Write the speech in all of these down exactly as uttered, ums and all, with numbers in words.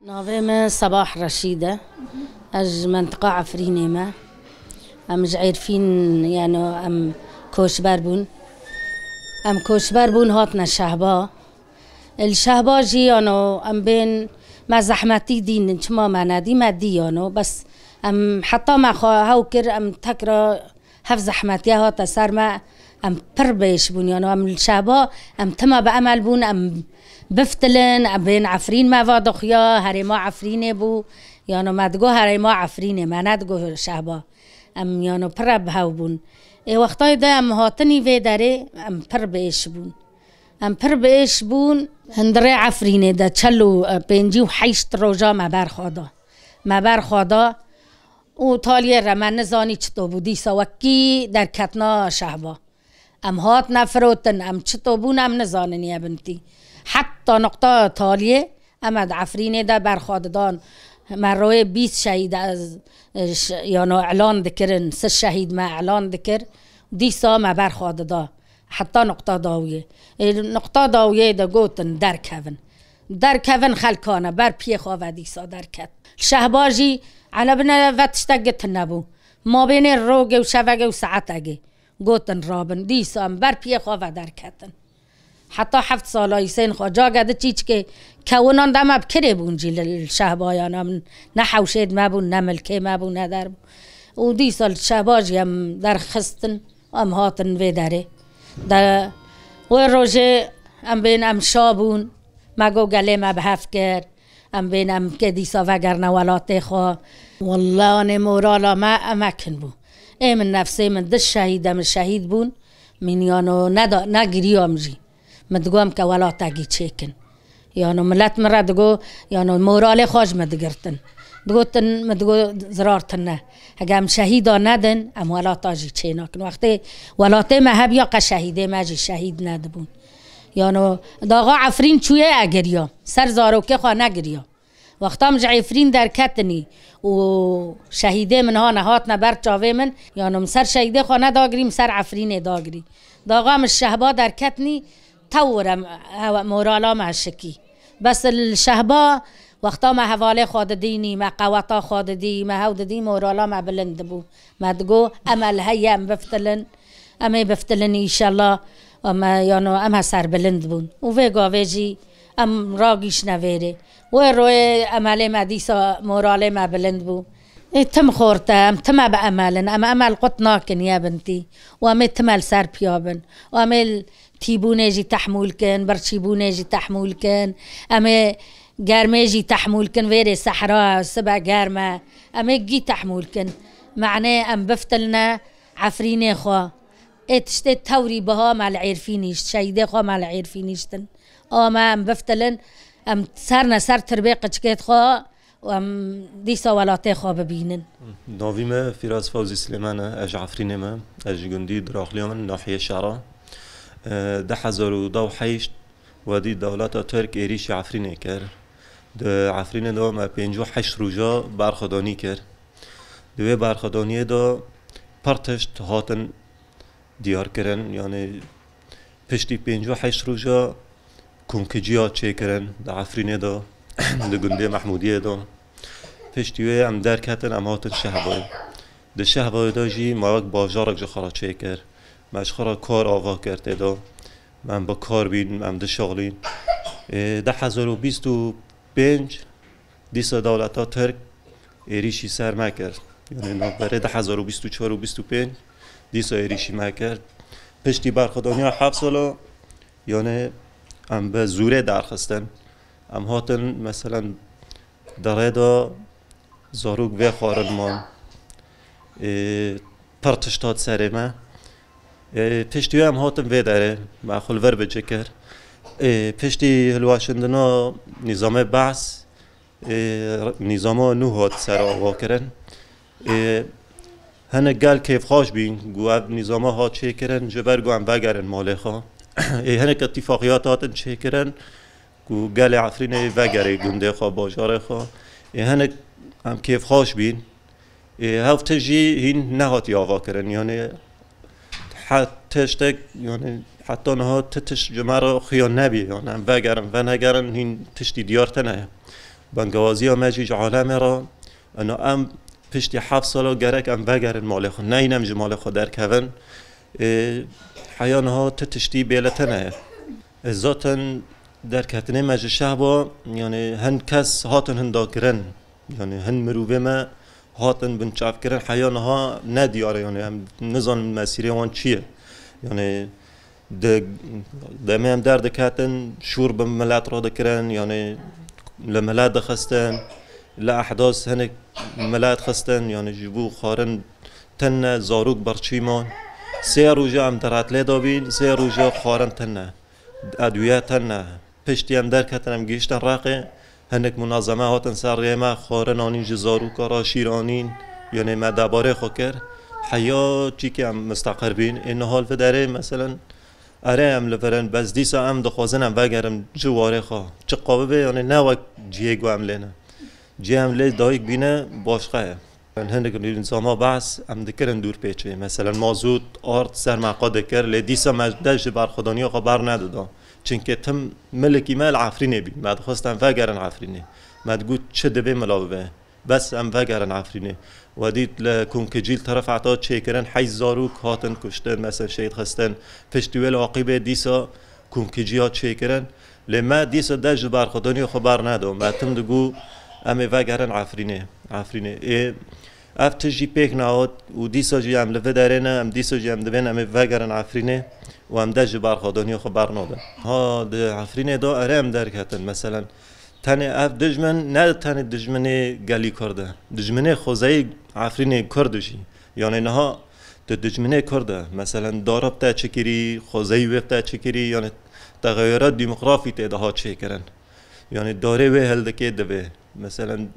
Navê min Sebah Reşîd e. Ez ji mentiqa Efrînê me. Em ji Êrfîn, yani em koçber bûn. Em koçber bûn, hatine Şehba. Li Şehba jî, yano, em bên, me zehmetî dîn, çima me nedî, me dî, yano. Bes em heta me xwe hew kir, em tekra hev zehmetiye hate ser me, em pir bêş bûn, yano. Em li Şehba, em tima bi emel bûn, em biftilin, em bên Efrîn me va dixuya, herêma Efrînê bû, yano, me digo herêma Efrînê, me nedigo Şehba. Em, yano, pir bi hev bûn. Ê wextayê de em hatinî vê derê, em pir bêş bûn. Em pir bêş bûn. Hundirê Efrînê de çel û, e, pêncî û heşt roja me berxwe da. Me berxwe da û taliyê re me nizanî çito bû. Dîsa wekî derketina Şehba. Em hatine firotin, em çito bûn, em nizanin ye bintî. Heta noqta taliyê, em e di Efrînê de berxwe didan. Me royê bîst şehîd ez, ş-, yano, elan dikirin, sih şehîd me elan dikir. Dîsa me berxwe dida. Heta noqta dawiyê. Ê, noqta dawiyê de gotin, derkevin. Derkevin xelkane, ber piyê xwe ve dîsa derket. Şehba jî, elebine ve tiştek gitin nebû. Mabênê rogê û şevegê û saetegê. Gotin rabin, dîsa em ber piyê xwe ve derketin. Heta heft sala îsên xwe. Cage di çîçikê kewinan de me bi kirê bûn jî li, li Şehbayan. Em ne hewşêd me bûn, ne milkê me bû, ne der bû. Û dîsa li Şehba jî em derxistin, em hatin vê derê. De wê rojê em bên em şa bûn. Me got gelê me bi hev kir. Em bên em kê dîsa vegerine welatê xwe. Welle anê morala me, em ekin bû. Ê min nefsê min di şehîd, em şehîd bûn. Min yano neda, negiriyam jî. Min digo em ke welatekî çêkin. Yano milet min re digo, yano moralê xwe ji min digirtin. Digotin, min digo zirar tune. Hege em şehîda nedin, em welata jî çênakin. Wextê welatê me hebiya qe şehîdê me jî şehîd nedibûn. Yano daxa Efrîn çûye e giriya. Ser zarokê xwe negiriya. Wexta min ji Efrîn derketinî û şehîdê min hane hatine ber çavê min, yano min ser şehîdê xwe nedagirî, min ser Efrînê dagirî. Daxa min Şehba derketinî tewr em, hewe, morala me şikî. Bes li Şehba wexta me hevalê xwe didînî, me qeweta xwe didî, me hew didî, morala me bilind dibû. Me digo, em e li heye em biftilin, em ê biftilin înşellah, em e, yano, em e serbilind bûn. Û vê gavê jî em ragîştine vêrê. Wê royê emelê me dîsa moralê me bilind bû. Ê tim xorte, em tim e bi emelin, em emel qut nakin ye bintî. Û em ê tim e li ser piya bin. Û em ê tîbûnê jî tehmûl kin, birçîbûnê jî tehmûl kin. Em ê germê jî tehmûl kin, vêrê sehra, sibe germ e. Em ê gî tehmûl kin. Me'nê em biftilne Efrînê xwe. Ê tiştê tewrî biha me li Êrfîn hişt, şehîdê xwe me li Êrfîn hiştin. A me em biftilin, em serne ser tirbê qiçikê xwe û em dîsa welatê xwe bibînin. Navî me Fîraz Fewzî Silêman e, ez ji Efrînê me, ez ji gundî Diraxliya min, nahiyê Şera. E, du hezar û deh û heşt wedî dewleta Tirk êrîşî Efrînê kir. Di Efrînê de me pêncî û heşt roja berxwedanî kir. Di wê berxwedaniyê de pir tişt hatin diyar kirin, yanî piştî pêncî û heşt roja komkiciya çêkirin di Efrînê de, di gundê Mehmûdiyê de. Piştî wê em derketin, em hatin Şehbayê. Di Şehbayê de jî me wek bajarek ji xwe re çêkir. Me ji xwe re kar ava kir tê de. Em bi kar bîn, em dişexlîn. Ê, du hezar û bîst û pênc dîsa dewleta Tirk êrîşî ser me kir. Yanî navberê du hezar û bîst û çar û bîst û pênc dîsa êrîşî me kir. Piştî berxwedaniya heft sala, yanî em bi zûrê derxistin. Em hatin, meselen, di rê de zarok vê xwarin man. Ê, pir tişt hat serê me. Ê, piştî wê em hatin vê derê, me xwe li vir bi cih kir. Ê, piştî hilweşandina nîzamê Be's, ê, nîzama nû hat serava kirin. Ê, hinek gel kêfxweş bîn, ku ev nîzama hat çêkirin, ji ber ku em vegerin malê xwe. Ê, hinek îtîfaqiyat hatin çêkirin, ku gelê Efrînê vegerê gundê xwe, bajarê xwe. Ê, hinek em kêfxweş bîn. Ê, hev tişt jî hîn nehatiye avakirin. Yanî he-, tiştek, yanî heta niha ti tişt ji me re xuya nebî. Yanî em vegerin, venegerin, hîn tiştî diyar tine ye. Bangewaziya me jî ji alemê re, ena em piştî heft sala gerek em vegerin malê xwe, neynin em ji malê xwe derkevin. Ê, heya niha ti tiştî bêle tune ye. Ê, zaten derketinê me ji şehba, yanî hin kes hatin hinda kirin. Yanî hin mirovê me hatin binçavkirin, heya niha ne diyar e, yanî em nizanin mesîrê wan çi ye. Yanî di demê em derdiketin, şûr bi milet re dikirin, yanî li milet dixistin, li ehdas hinek milet xistin, yanî ji bo xwarin tune, zarok birçî man. Sê roja em di retlê de bîn, sê roja xwarin tune. Edwiye tune. Piştî em derketin, em gihiştin Reqê. Hinek munazeme hatin ser rê me, xwarin anîn ji zaroka re, şîr anîn. Yanî me debarê xwe kir. Heya çîkê em misteqir bîn. Ê niha li vê derê, meselen, erê em li vir in, bes dîsa em dixwazin em vegerin ji warê xwe. Çiqa bibe, yanî ne wek cihê ku em lê ne. Cihê em lê dayik bîne başqa ye. Hinek nîzama behs em dikirin dûrpêçê. Meselen, mazût, ard ser me qe dikir, lê dîsa me dest ji berxwedaniya xwe bernedida. Çimkî tim milikî me li Efrînê bî. Me dixwest em vegerin Efrînê. Me digot, çi divê mila bibe. Bes em vegerin Efrînê. We dît li Kumkicî li teref heta çêkirin, heyş zarok hatin kuştin, mesel şehîd xistin. Piştî wê li aqîbê dîsa Kumkicî hat çêkirin. Lê me dîsa dest ji berxwedaniya xwe berneda. Me tim digot, em ê vegerin Efrînê. Efrînê. Ê, ev tişt jî pêk nehat û dîsa jî em li vê derê ne, em dîsa jî em divên em ê vegerin Efrînê û em dest ji berxwedaniya xwe bernadin. Ha di Efrînê de erê em derketin. Meselen, tenê ev dijmin ne tenê dijminê gelî Kurd e. Dijminê xwezayî Efrînê Kurd jî. Yanî niha tu dijminê Kurd e. Meselen, dara bi te çi kirî, xwezayî wê bi te çi kirî, yanî texeyura demografî tê de hat çêkirin. Yanî darê wê hildikê divê. Meselen,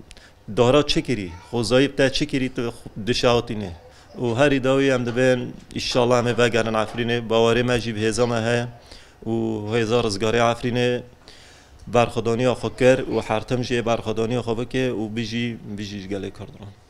dara çi kirî, xwezayî bi te çi kirî, tu dişehatînê. Û herî dawî em dibên, îşallah em ê vegerin Efrînê, bawerê me jî bi hêza me heye û hêza rizgarê Efrînê berxwedaniya xwe kir û her tim jî ê berxwedaniya xwe bike û bijî, bijî ji gelê Kurd re.